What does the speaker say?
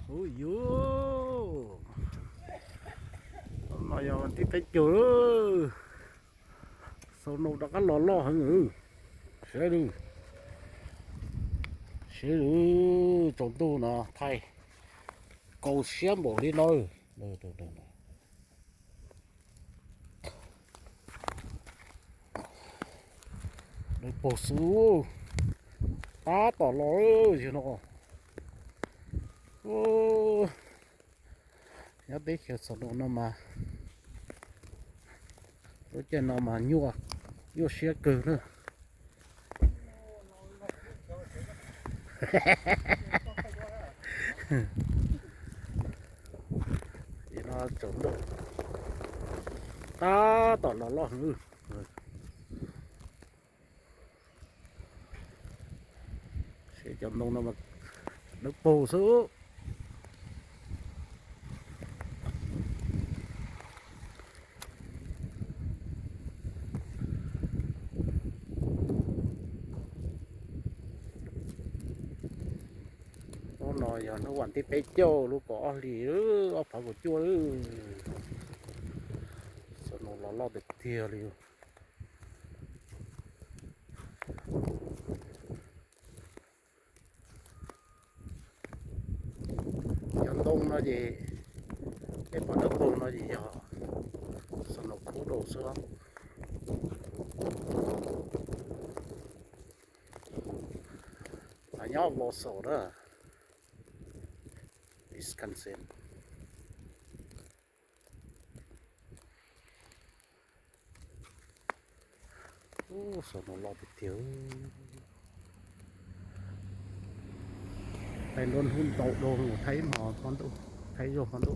Ui yus, no yog vas thib peb caug lawm. Snow rov qab los loj heev. Siab lug, siab lug, tsaus ntuj no thaij kaus siab npaum li no. Nws paug xwb, tab tom los yog no. Nyob teb chaws snow no mas, lub caij no mas nyuaj, nyuaj siab kawg na. Ces no tsaus ntuj, tab tom los loj heev. Seb cov ntoo no mas, nws paug xwb. Hnub no yog hnub vas thib peb caug lub kaum ob hlis ob phav kaum cuaj. Snow los loj tiag tiag li. Cov ntoo no ces, peb pom dawb paug no ces yog snow khub rau xwb. Nyob Wausau na, Wisconsin. Snow los tiag tiag. Thaij nruab hnub ntau dua, thaib hmo hmo ntuj, thaib zog hmo ntuj.